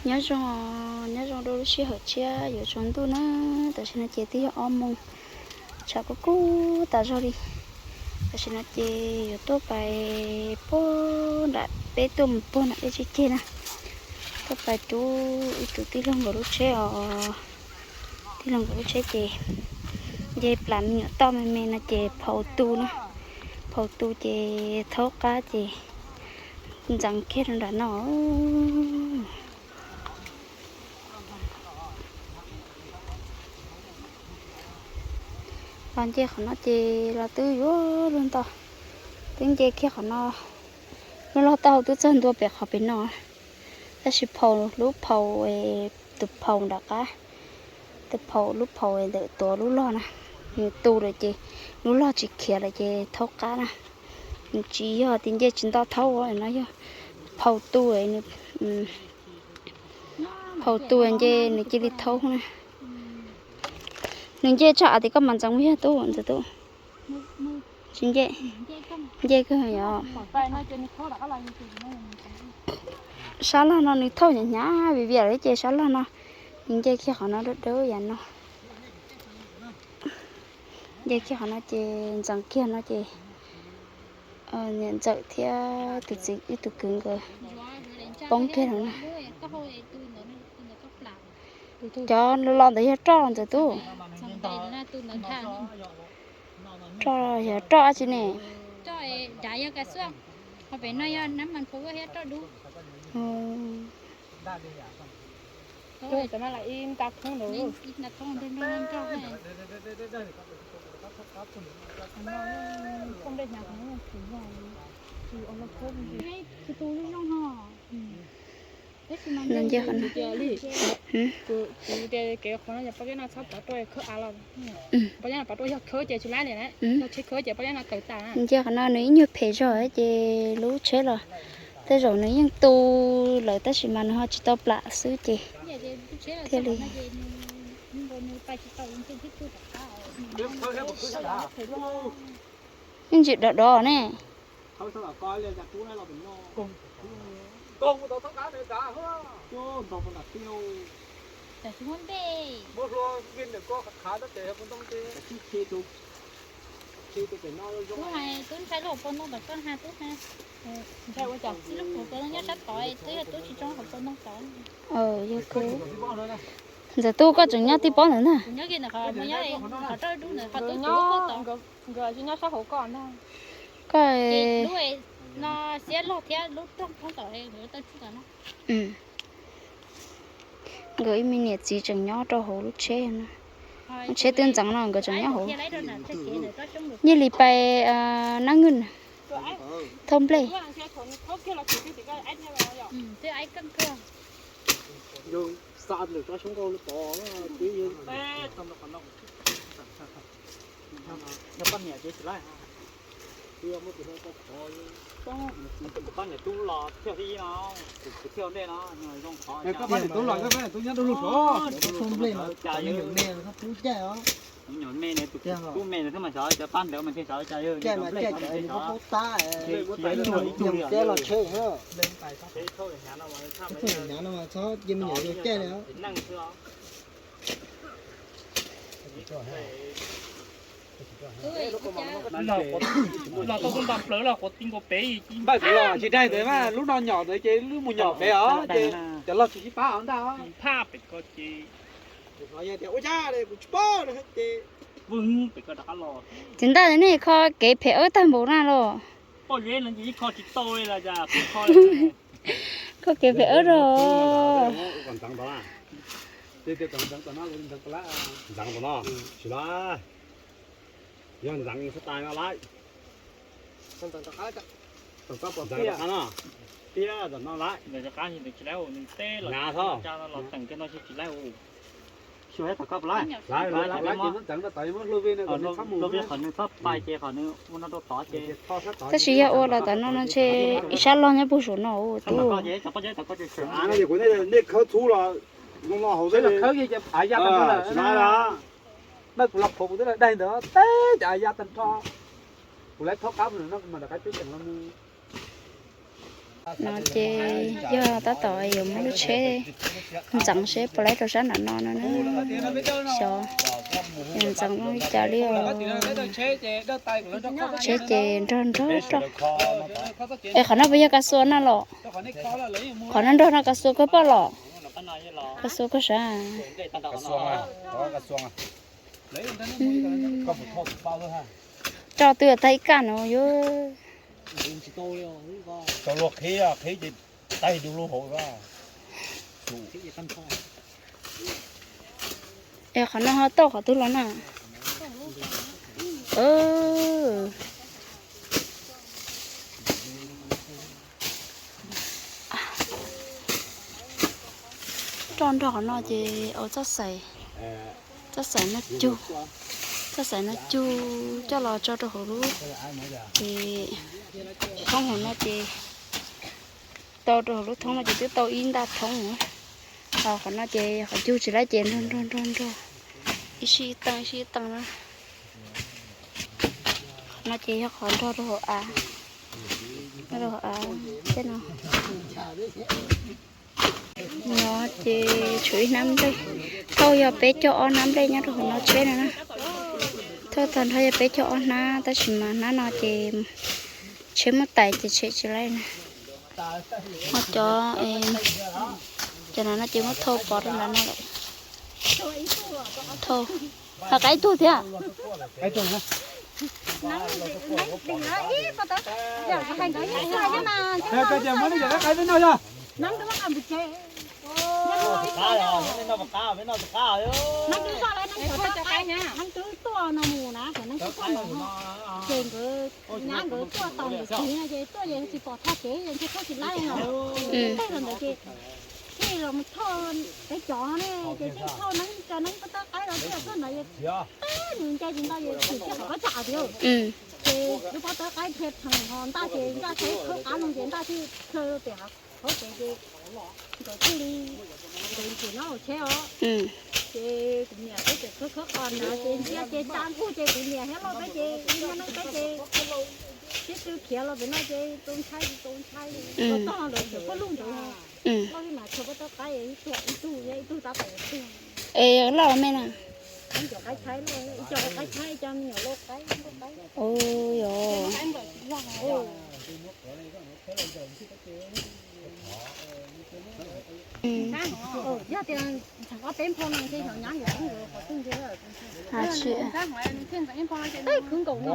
Nyob zoo, nyob zoo rau lub sij hawm tshiab yuav tsaus ntuj na. Tam sim no ces twb yog ob moos, tshav kub kub tas zog li. Tam sim no ces yuav tuaj pais puag nram peb tuaj mus puag nram dej tsib ceg na, tuaj pais rub ib tug tij laug nkawd lub tsheb os. Tij laug nkawd lub tsheb ces nce plas me nyuam toj me me no ces phau tu na, phau tu ces thaub qab ces ntxeev kiag rau nram no. Los nce qhov no ces los twb yuav luag nto, twb nce kiag qhov no, lub log taub hau twb txog ntua pem qhov pem no, tab sis phau, lub phau, tus phau nram qab, tus phau, lub phau ntawm tuav lub log na, nws tu lawm ces lub log tsis khiav lawm ces thaub qab na. Nws tsis yog tias nce tsis nto thaub, no yog phau tu, phau tu nce nws cia li thaub na. Nws nce tshaj av tias koj mam ntxeev mus yog tub ntxawm tub. Tsis nce, nce kawg yom. Sab log no nws thauj hnyav hnyav vim vim li ces sab log no nws nce kiag qhov no dawb dawb yam no. Nce kiag qhov no ces ntxeev kiag no ces niam ntxawm thiab tus txiv ib tug kwv nkawd poob kiag no na. Cov los ntawd yog roj ntxawm tub. Roj, yog roj dab tsi ne? Nce qhov no. Nce qhov no nws ib nyuag phem zog ces lub tsheb los tej zaum nws yeej tu lawm tab sis mas nws ho tsis tau plam xwb ces thiaj li. Yeej tsis dov dov ne. Yog kawg. Ntxawm tub koj tseem nyob tib pob ntawd na. Koj nkawd ib me niam txiv tseem nyob rau hauv lub tsheb no. Lub tsheb twb ntxeev no nkawd tseem nyob hauv. Nyiaj Lis pais Nab Nwj thauj nplej. Poj niam tub los thiaj li no, kuv thiaj ntej no zoo qhov. Poj niam tub los, poj niam tub nyob dua lub hauv. Tub me ne, tus tub me ne xwb mas xyov cov pab ntawd mas thiaj xyov cas yog caij mas caij cov paub tab, tsis yog ib tug ib tug li los tsheb. Hnyav no mas txhob cia me nyuam caij li. Los tau nto plaws los quav ti nkaus pem. Npaj kuv los tsis daig ntawd mas lub no nyom ntawd ces lub mus nyom pem os ces cov log tsis sib pab os ntag. Phaj pem ko ces. Tias ua cas kuv tsis paub ces. Vwm pem ko rov qab los. Txiv ntaj nej kho kev phem awb tag npaum na los. Poj zeb no ces ib kho tsis tau li los cas kuv kho. Kho kev phem awb rau. Ntxeev tom no, ntxeev tom no, tsis los. Yog ntxeev txhob tais no lawm. Ntxeev tom qab no, tiag tom no lawm. Ntxeev tom qab tsis lawm, nws teb los tseem kiag no tsis lawm. Tab sis yog ua los tom no no ces ib sab log nyob puag saum no tub. Nej khawb txhuv los zoo no hauv xwb. Kuv los phuv kuv twb daig ntawd teb cas ya tag nrho. Kuv lawv thaub qab no kuv mam rov qab peb teem los mus. No ces yog tab tom yuav muab lub tsheb ntxeev seb puas laib rau sab nram no no na. Xyov yuav ntxeev li cas li os. Tsheb ces nrog nrog rog. Es qhov no puas yog Ka Xua no los? Qhov no nrog no Ka Xua koj poj los? Ka Xua koj sav? Roj twb tag ib kaj no yuav. Es qhov no ho tauj qhov twg los na? Roj nrog qhov no ces ua txoj xaim, txoj xaim no cug, txoj xaim no cug coj los tso rau hauv lub, ces thoob hauv no ces tau rau hauv lub thoob no ces twb tau ib ntaj thoob. Ho qhov no ces qhov cug tsis laib ces nrog nrog nrog nrog ib sij ib teej ib sij ib teej na. Qhov no ces yog qhov nrog rau hauv av, nrog rau hauv av tej no. No ces tshuav ib hnab nplej, thauj yog peb caug ob hnab nplej nyob rau hauv no tsheb no na. Thauj tag nrho yog peb caug ob hnab tab sis mas hnab no ces tsheb muab tais ces tshem tsis laib na. Ho cov, cov no no ces muab thauj pov rau nram no lawm. Thauj, ho qaib tug thiab. Neeg twb tuaj no mus na, kom neeg twb tuaj mus no, ces nkawd nyab nkawd tuaj tau mus txiv no ces tuaj ces tsis pom txoj kev ces ntshe tuaj tsis laib no. Tej los ntawd ces thiaj los mus thauj peb cov ne, ces thiaj thauj neeb tso neeb pob tawb qaib los thiaj koj ntawd, peb nws nce tsis ntau ces tsis thiaj qhov pob tsam tiag. Ces lub pob tawb qaib dhia phees ho ntaj ces ntaj saib khawb qab no ces ntaj thiaj khawb pem hauv tsev ces nkawd thiaj li nkawd ntxim nyob hauv tsheb os. Ces kuv niam peb tseem khawb khawb qos nrad ces ntsia ces tsa nkuj ces kuv niam thiab Lauj peb ces ib nyab neeb peb ces sib tw khiav los pem no ces tau ntshai tsis tau ntshai li. Tog lawv tseem pub lub ntawd, Lauj thiab mas tshua pob tawb qaib ib tug ib tug tab tom ib tug. Es Lauj me na? Ib co qaib tshaib, ib co qaib tshaib, ib co me nyuam Lauj qaib, Lauj qaib. Ub yos. Yog tias ob peb nphau no ces yog nyab nkawd qhov twg nti, khwv nkaus no.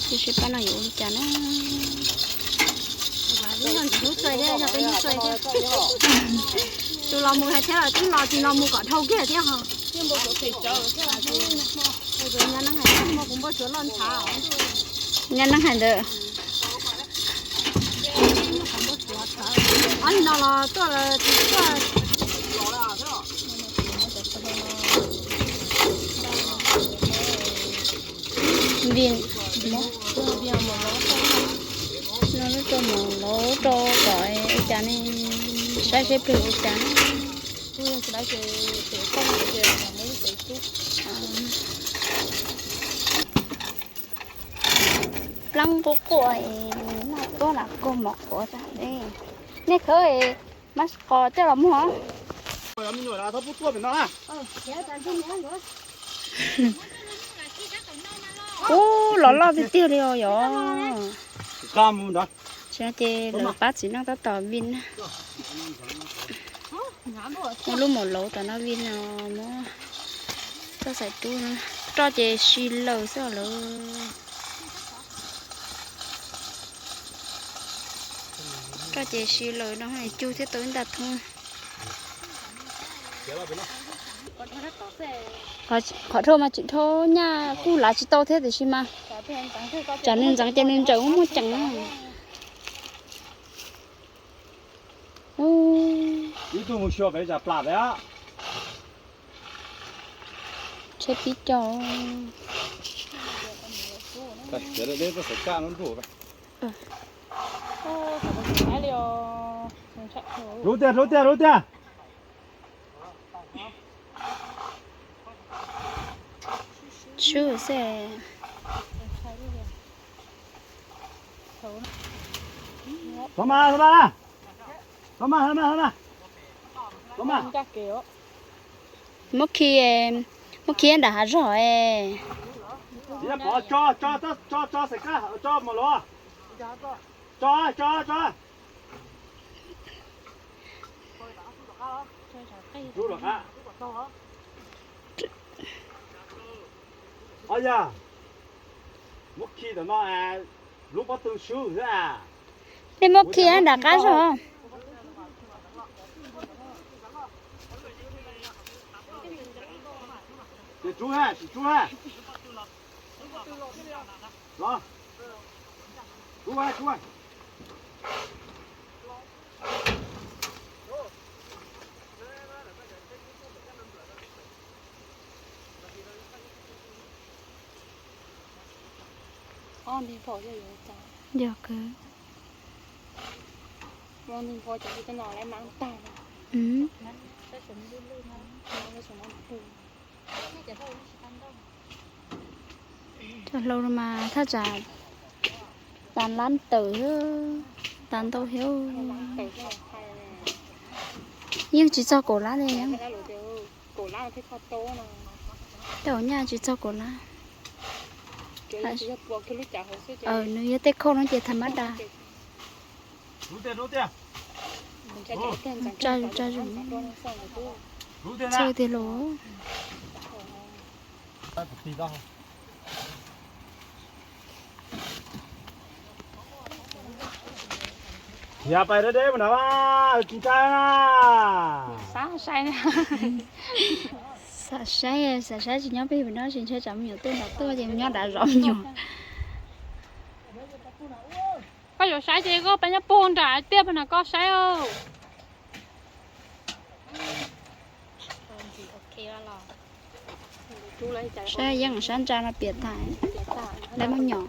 Tiam sis pab no yuav ua li cas na? Tus los mus hais thiab los twb los tsis los mus kom dhau kiag thiab ho. Nyob neeb hais ntawd. Ob li no los tuaj los tuaj. Vim no lub rau mus lauv rau kom ua cas ne, saib seb plig ua cas. Plaub nqub quaj, noj tuab lam kaug mov quav. Nej khawb, mab qos coj los muag. Ub, los loj tiag tiag li os yom. Tsis no ces lawv pab txiv neej tab tom vij na. Muab lub mus lauv tom no vij no, muab txoj xaim rub no. Roj ces si lawm xwb lawm. Roj ces si lawm no, cug thiab tau ib nta thoob. Qhov dhau mas tsis dhau, nyaj kuj lav tsis tau thiab tiam sis mas tsam nws ntxeev ces nws ntxeev muaj ceem na. Ib tug mus xyuas pem tsam plam pem. Tsheb pib cog. Rub tiag, rub tiag, rub tiag. Sub xwb. Txhob mas, txhob mas. Txhob mas, txhob mas, txhob mas. Txhob mas. Muab khi, muab khi nram hav zog es. Tso, tso, tso, tso, tso xaim kab, tso mos lov. Tso, tso, tso. Rub lawm qab. Ob yam, muab khi ntawm no, lub pob tw swb xwb a. Nej muab khi nram qab zog. Ces rub ha, sim rub ha. Los. Rub ha, rub ha. Yog kawg. Cov hlau no mas thaj tsam tas lab tawm, tas ntau thiab. Yeej tsis txog kaum lab li. Tej zaum nyaj tsis txog kaum lab. Nws yog tej khauj no ces tham mab das. Tsa zus, tsa zus. Txhawj tiag los. Khiav pais deb deb mus nrad mas tsis ntshai na. Xav saib, xav saib tsis nyob pem no tsis ntshai tsam me nyuam tuaj nrad tuaj ces nyob nrad zov me nyuam. Koj yuav saib ces koj peb nyob puag nram tiaj pem no koj saib. Saib yeej sab ntsa no piam tas, lawv muab nyom.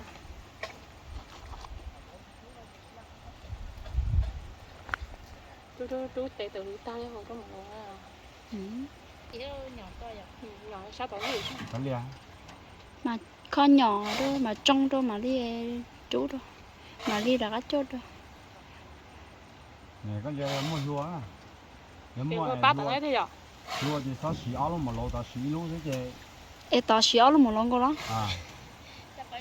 Mas kho nyom rau mas tsoo rau mam li rub rau, mam li rov qab coj rau. Muaj hlua, hlua ces txhob siv ob lub mos lauv, tod siv ib lub xwb ces. Es tod siv ob lub mos lauv nkaus los?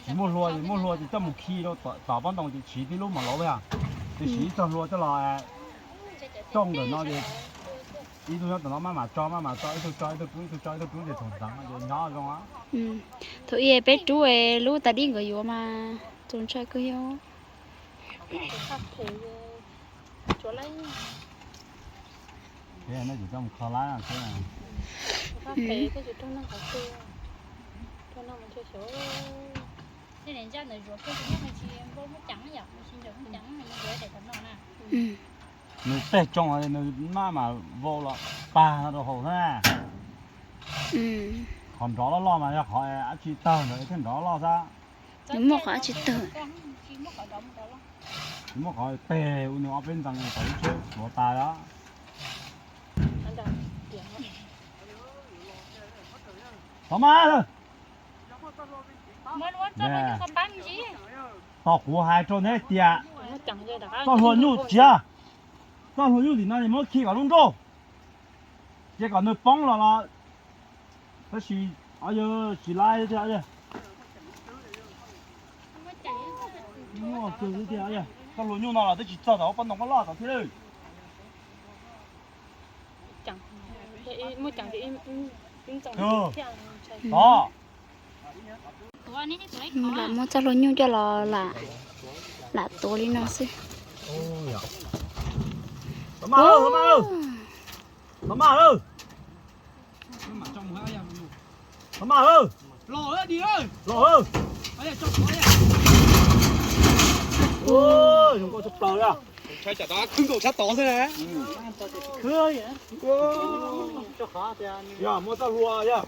Tsis muaj hlua, muaj hlua ces coj mus khi rau tom pob ntoo ces siv tib lub mos lauv, tab sis siv ib txog hlua coj los, coj ntawm no ces ib tug nyob tom no maj mam tso, maj mam tso, ib tug tso ib tug rub, ib tug tso ib tug rub ces thaum ntawd ces nyob zoo. Thaum ub peb rub lub tas dib nkawd yuav mas txaus ntshai kawg yog. Nws tej tsoo nws maj mam vau los pag no rau hauv xwb na. Qhov nrov loj loj mas yog qhov dab tsi tawg ntawd thiaj nrov loj xwb. Nws muaj qhov dab tsi tawg. Nws muaj qhov teg ua nws ob peb ntxees kom lub tsheb tuav tas os. Tov mas, tau kuv hais rau neb tias txoj hlua nyuj tsiav, txoj hlua nyuj tim no es muab khi kom lub nroj, ces kom nws poob los los, tab sis yawg tsis laiv tiag. Muaj kawg tiag, txoj hlua nyuj no los twb tsis txog tom pob ntoo loj tod thiab. Tod. Lam muab txoj hlua nyuj coj los lam tuav li no xwb. Tod mas, tod mas, tod mas, tod mas, los, los, zoo nkauj tshaj plaws. Khwb nkaus sab tod xwb. Yog muaj txoj hlua yog.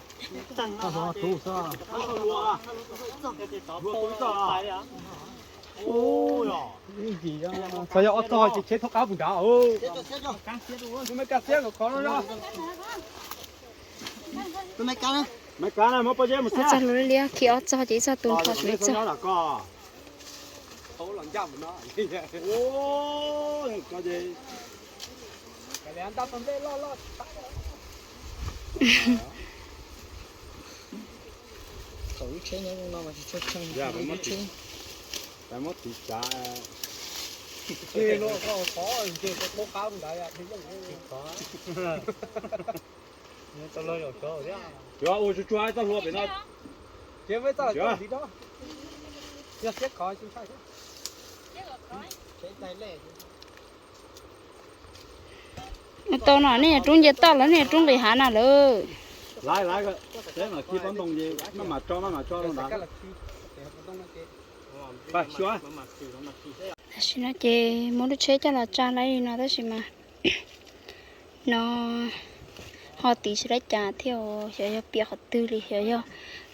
Txoj hlua, hlua tub txoj. Txog yog ob txog ces tsheb thoob qab puag nrad. Tus me kab xiab kom khov no. Ob txog lub liab khi ob txog ces ib txog tu nrho tsis ib txog. Yuav ua tsuag tsuag txoj hlua pem no. Tau no nej rub nce toj los nej rub nqis hav na lawm. Laiv laiv, teb mam khi pob ntoo ces maj mam tso maj mam tso rau ntawd. Tam sim no ces muab lub tsheb coj los tsa laib li no tab sis mas no ho tiv tsis laib cas thiab, xyov yog piam qhov twg li, xyov yog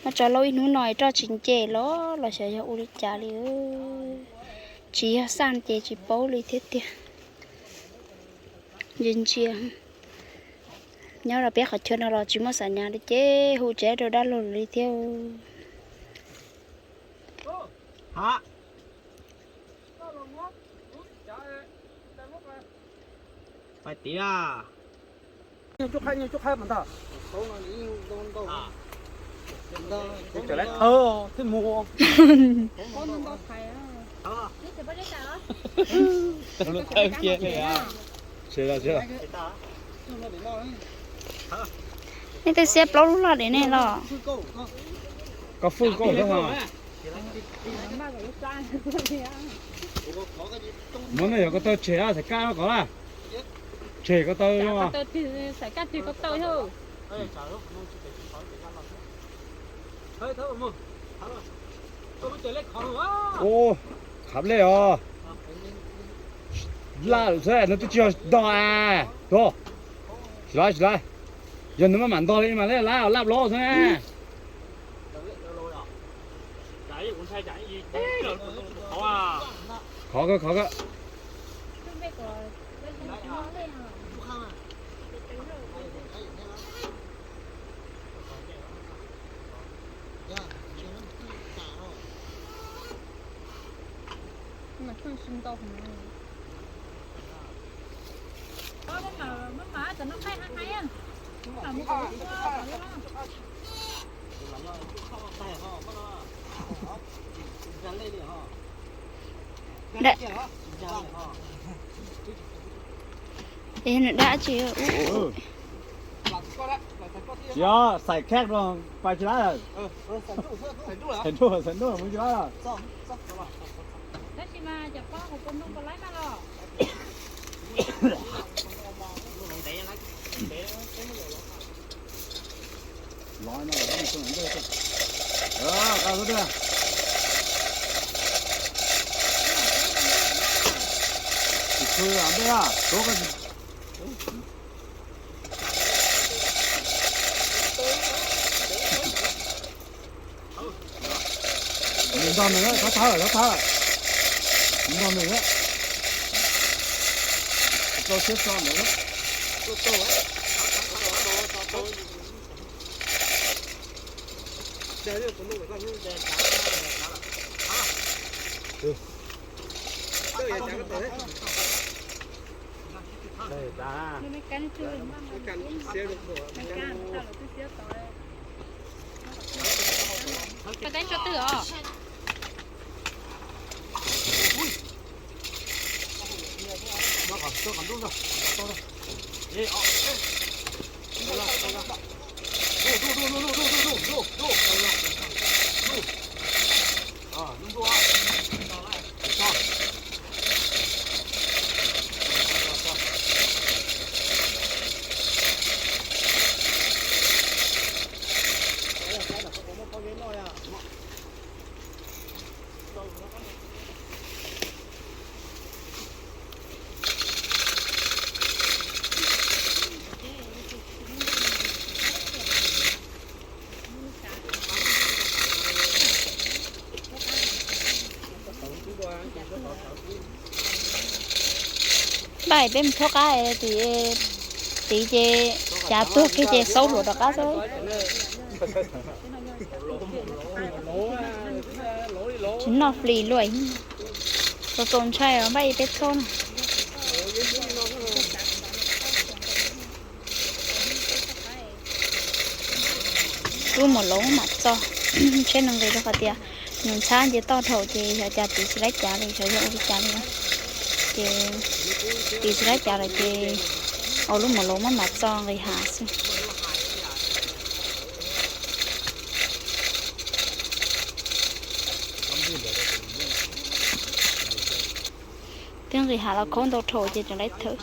muab tso laub ib hnub no es roj tsis nce los los xyov yog ua li cas li. Tsis yog xaj ces tsis paub li thiab tiag. Ntsia ntsia, nyob rau peb qhov chaw no los tsis muaj xam nyas li ces hu tsev rau dab laug li thiab. Pais tiag. Tawv thiab mus. Nej twb xiab plaub lub loj dev nej los. Koj fwj koj ua tau mas. Muab nej yog ko taw tshem xaim kaj no kom laj. Tshem ko taw. Ua, qhav lej os. Laj xwb no twb tsis yog dog as. Tuag. Tsis laiv tsis laiv. Yog nws maj mam ntog li mas laj laj laj loj xwb na. Khov koj khov koj. Dab tsi? Yog xaim khaj rau pais tsis laiv. Xaim nruj xaim nruj mus tsis laiv. Nws ntog nws, thab thab thab thab. Nws ntog nws, rau siab so ntawd. Peb mus thab qab tim, tid ces cav tuag kiag ces xaub hluas rov qab xwb. Tsis noj flis luaj. Txaus txaus ntshai os, npaj ib peb txhob na. Lub mus lauv mam txo. Tsheb nws nqis rau qhov tias nws ntxhab nce toj dhau ces xyov cas tiv tsis laib cav li, xyov yog ua li cas li. Ces tiv tsis laib cav lawm ces ua lub mus lauv mam mam txo nqis hav xwb. Twb nqis hav los khaub ntau dhau ces tseem laib thawb.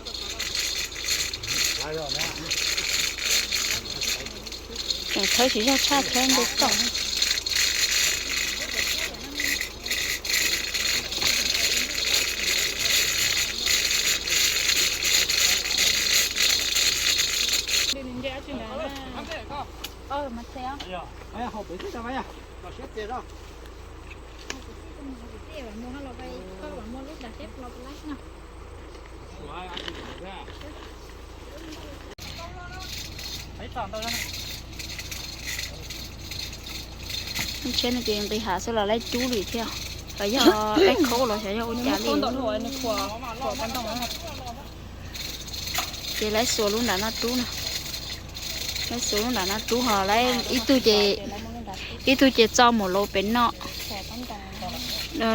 Tseem thawb tsis zog tshaj, thawb nte toj. Tsheb no ces nqis hav xwb los laib cub li thiab, xyov yog laib khaub los xyov yog ua cas li. Ces laib xuas lub nram no rub na, laib xuas lub nram no rub ho laib ib tug ces, ib tug ces txo mus lauv pem no.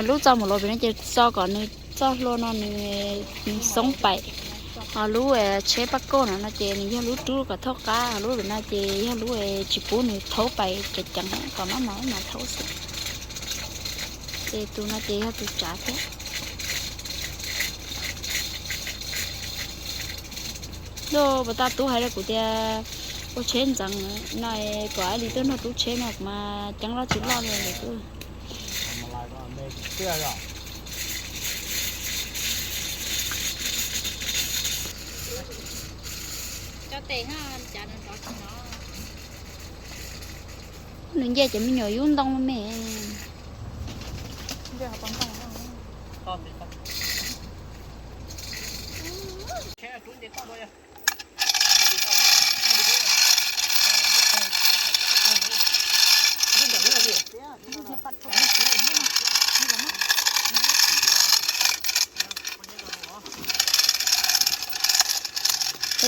Lub txo mus lauv pem no ces txo kom nws txoj hlua no nws xoob pais. Ho lub tsheb pab kauj no no ces nws yog lub rub kom thauj qab, ho lub no ces yog lub tsis pub nws thaub pais ceev ceev kom maj mam maj mam thaub xwb. Ces tus no ces yog tus tsav thiab. Lub pas tas tub hais rau kuv tias ua tsheb ntxeev no, kom ib li tuaj nrog tub tsheb no kuv mas ceeb loj tsis loj li lawm. Nws nce cov me nyuam yub ntoo me.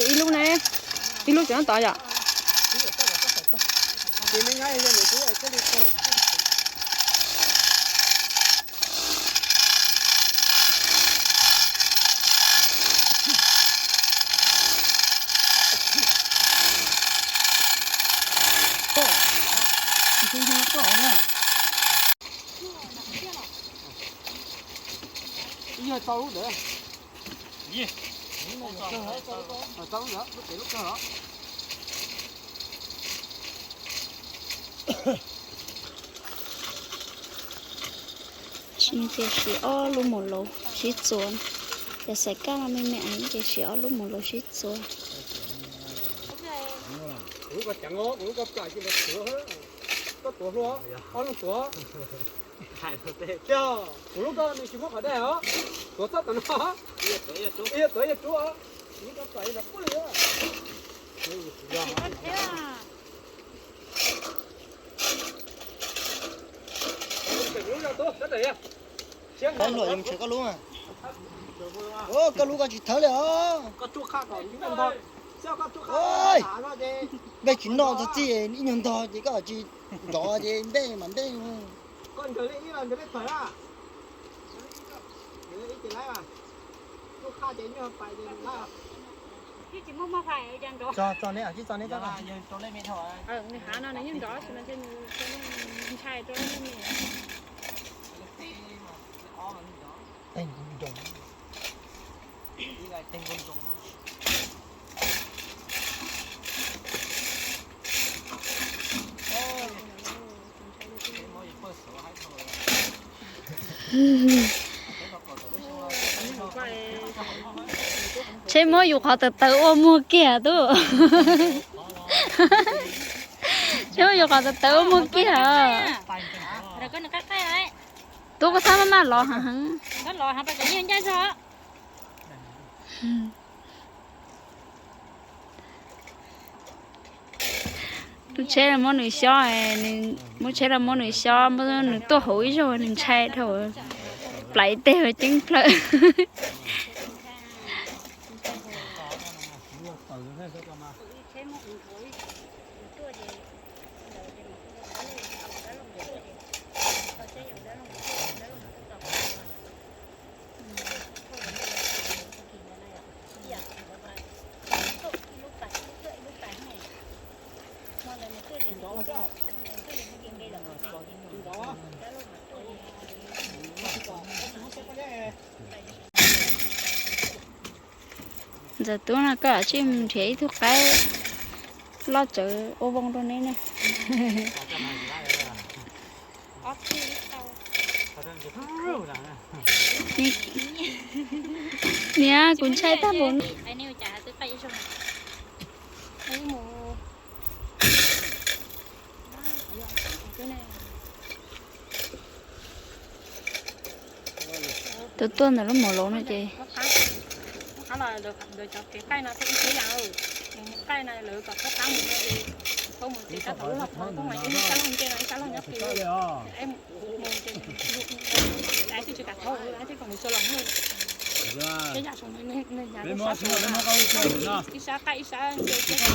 Ib lub ne, ib lub tseem tod yom. Ib yog tau lub ntawd. Tau lub ntawd, lub pem lub kawg os. Ces siv ob lub mus lauv sib txuas, yog xaim kaj no me me ces siv ob lub mus lauv sib txuas. Kuv lub ko ceev, kuv lub ko plam cia li tuav, koj tuav hlua, ob leeg tuav. Tiag, kuv lub ko nws tsis muaj qhov dai os, tuav txoj tom no, ib yog tuav ib yog rub os, kuv lub ko plam cia li pub li. Koj lub ko tsis thawb li os. Npej tsis noj txog txij ib nyuag ntog ces koj tsis nrov ces npej mas npej. Tsheb muab yus qhov tawv tawv ua muag kiag tub. Tsheb muab yus qhov tawv tawv ua muag kiag. Tub koj txhob maj maj lov heev heev. Muab tsheb los muab nws xyob, nws muab tsheb los muab nws xyob, muab nws tuaj hauv ib zaug nws ntshai dhau, plais teg ceeb plawg. Ntxawm Tub no koj cia li mus nrhiav ib tug qaib loj tsawv ua voo rau neb na. Niam, kuv ntshai tag npaum no. Tuaj tuaj ntawm lub mom laus no ces, qaib no, qaib no lawv kom qab qab mus no ces, thauj mus ces tab tom lub hlob, ib sab loj nce no ib sab loj nyob pem, mus ces, ib tsis kam thauj, ib tsis kom mus tso los, ces yam neeg hnyav rau sab, ib sab qaij ib sab nce thiab.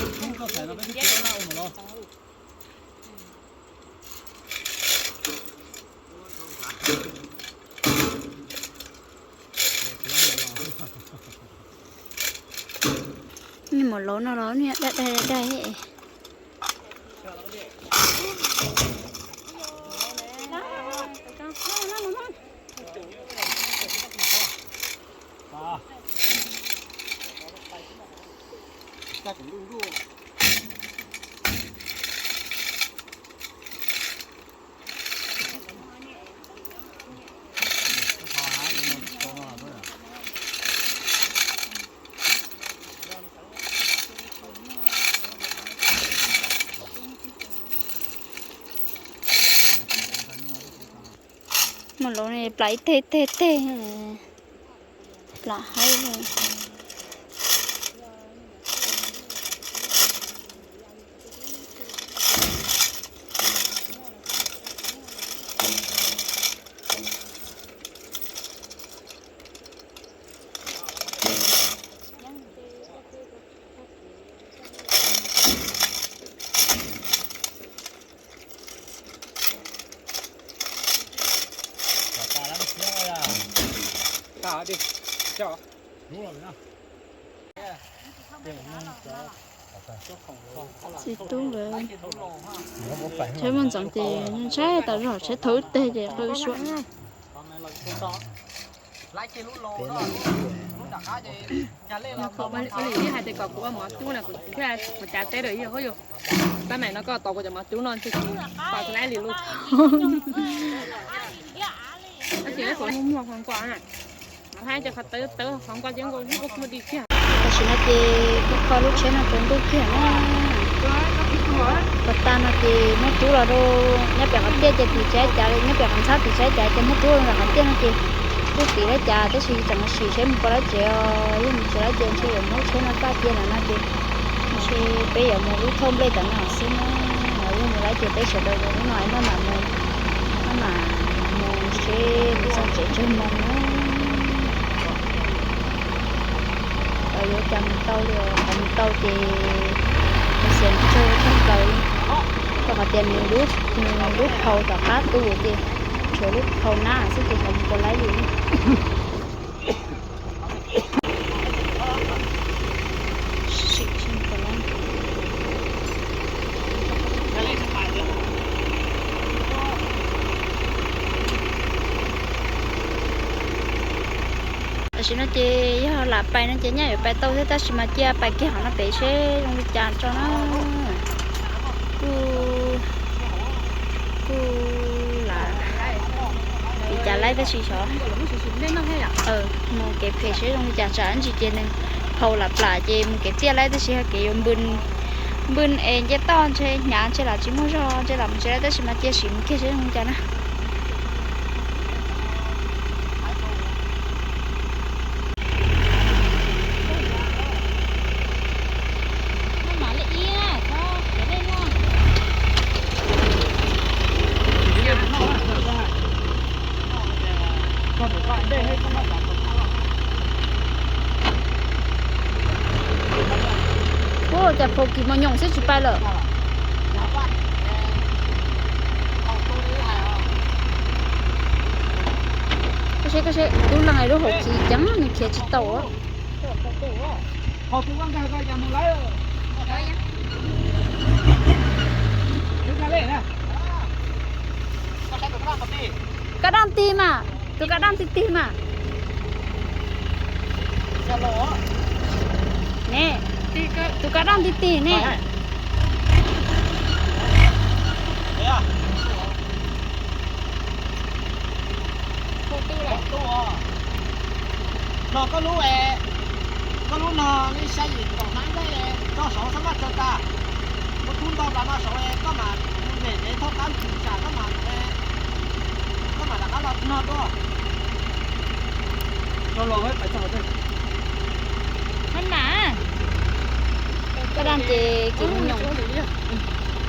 Niag mom laus no los niag daj daj daj. Mom laus no plam ib teg teg teg, plam haib. Txiv tub nkawd tsheb muaj ntxoov ces ntshai tas zog, tsheb thauj teg ces qw suab. Ib hais tias kom kuv ua mov cub na, kuv thiaj mus cav teb lawm yog, tab maim no koj tos kuv cov mov cub no ntshe tsis tos tsis laib li lus. Tab sis kuv muag muag qhov nkuaj na, hais tias qhov tawv tawv qhov nkuaj ces nkuaj muaj di kiag. Tam sim no ces kuv kho lub tsheb no tsaus ntuj kiag na. Kom tas no ces muab cub los rau nyob pem qhov tiaj ces tim tsaib cav, nyob pem qhov ntxhab tim tsaib cav ces muab cub los rau qhov tiaj no ces cub tim laib cav tab sis tseem sim seb mus pom lawv tsev os, yog mus tsis laib ces ntshe yuav muab tsheb no txaj cia ntawm no ces ntshe peb yuav mus lub thauj nplej tom no xwb na. Yog mus laib ces peb sawv daws mus lub no maj mam mus, maj mam mus seb mus txog tsev tsawg moos na. Yuav cas mus tau li, qhov mus tau ces xiav tsawg tshaj plaws li. Rau qhov tias nws lub phau tom qab tu ces tshuav lub phau nab xwb ces xyov mus puas laib li. Tam sim no ces yog lam pais no ces nyaj yuav pais tau thiab tab sis mas cia pais kiag qhov no pem seb zoo li cas tso na. Kuj, kuj lam li cas laib tab sis xyov mus kev phem seb zoo li cas, tsam ntsis ces nws phau lam plam ces mus kev txiaj laib tab sis ho kev yuav npw, npw es nce toj ntshe hnyav ntshe lam tsis muaj zog ntshe lam mus tsis laib tab sis mas cia sim mus kiag seb zoo li cas na. Cas Pokemon nyoos xwb tsis pais lawm. Koj seb, koj seb, tub leej lub hauv khiv ceev, nws khiav tsis tau. Koj daj tig mas, tus koj daj tig tig mas. Ne, tus koj daj tig tig ne. Los koj lub, koj lub no li xya yim kaum hnab nqaij rau saud xwb maj tsawg tas. Kuv tub ntau tas no saud koj mam mus nres nres thauj qab mus tsam koj mam, koj mam rov qab los no tuaj. Maj mam, koj daj ces kiv mus nyoos.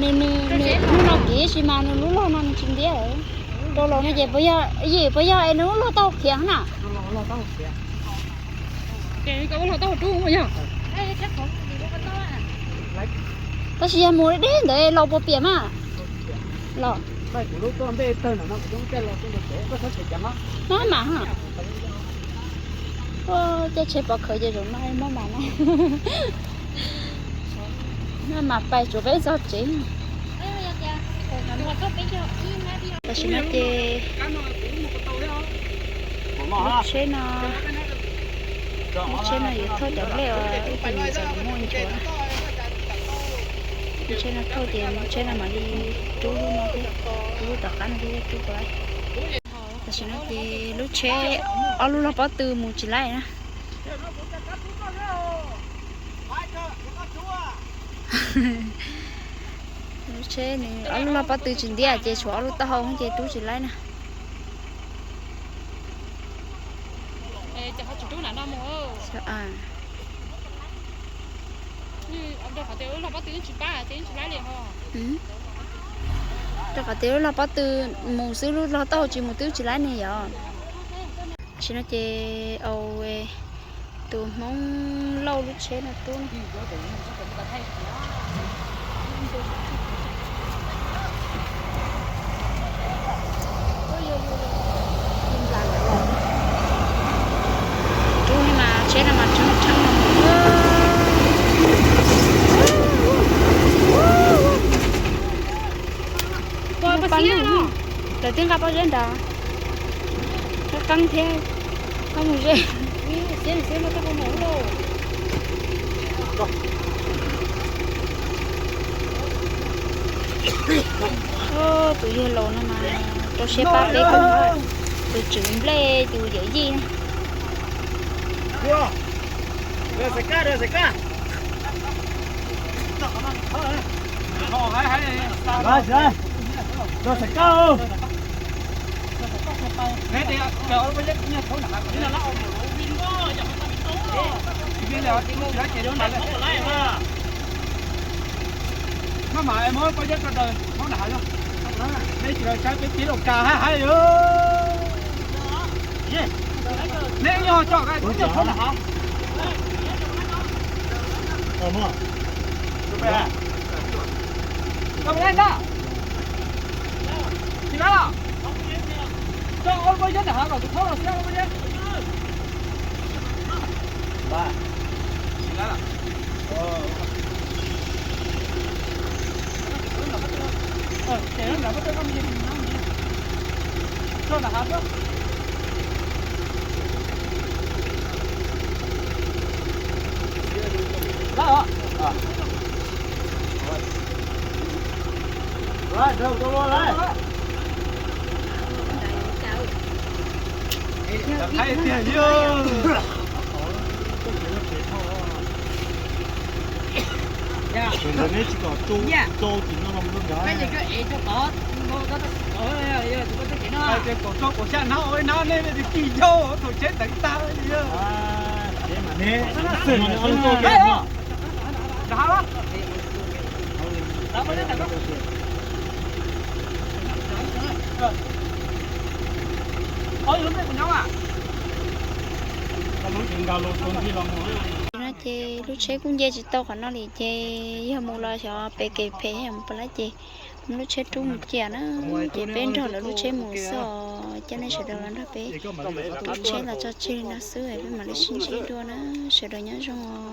Nws, nws, nws lub no kiv sis mas nws lub log no nws tsis ntiab. Rau laus no ces puas yog, yim puas yog es nws lub log tau khiav na? Tab sis yog mus deb ntawd laus puas piam mas? Los maj mam, caij tsheb pov khawv ces zaum no maj mam na. Maj mam pais tsuav peb txog tsev. Tam sim no ces lub tsheb no, lub tsheb no yuav thauj cov nplej uas ib tug niam ntxawm muaj nchuav. Lub tsheb no thauj ces lub tsheb no mam li rub lub no thiab, rub lub tom qab no thiab rub puas laib. Tam sim no ces lub tsheb ob lub log pob tw mus tsis laib na. Lub tsheb nws ob lub log pob tw tsis ntiab ces tshuav ob lub taub hau ces rub tsis laib na. Rau qhov tias lub log pob tw mus xwb, lub log taub hau tsis mus twb tsis laib ne yom. Tam sim no ces au, tus Hmoob Lauj lub tsheb no tuaj. Rub no mas tsheb no mas tshee tshee no. Lawv twb nqa pob zeb nrad, qeeb qeeb thiab, qeeb mus ze. Tus yawg laus no mas rau siab pab peb kawg, tus tswv nplej tus yawm yij. Maj mam muab pob zeb rau daws hauv nram hav, nej tsis los saib peb cev los kas hab hais. Nej yog tso, tso nram hav. Tso, tsis laib los, tso ob lub pob zeb nram hav kom kuv thaub los xwb ob lub pob zeb. Ntawd neb tsis kom tso tim no los ntawd. Kom tso kaum xya hnab ua ib hnab nej tis kis yau thaum tsheb teev tag li. Ob lub npe kuv nyob a. Ob lub tsis nqa los tua ntij los mus. No ces lub tsheb kuj nce tsis tau qhov no li ces yog mus los xyov pem kev phem yog mus puas lab ces mus lub tsheb rub mus cia na. Ces peb nrog lawv lub tsheb mus xwb os. Coj nej sawv daws los nrog peb lub tsheb los tso tseg li no xwb, peb mam li sib ntsib dua na. Sawv daws nyob zoo os.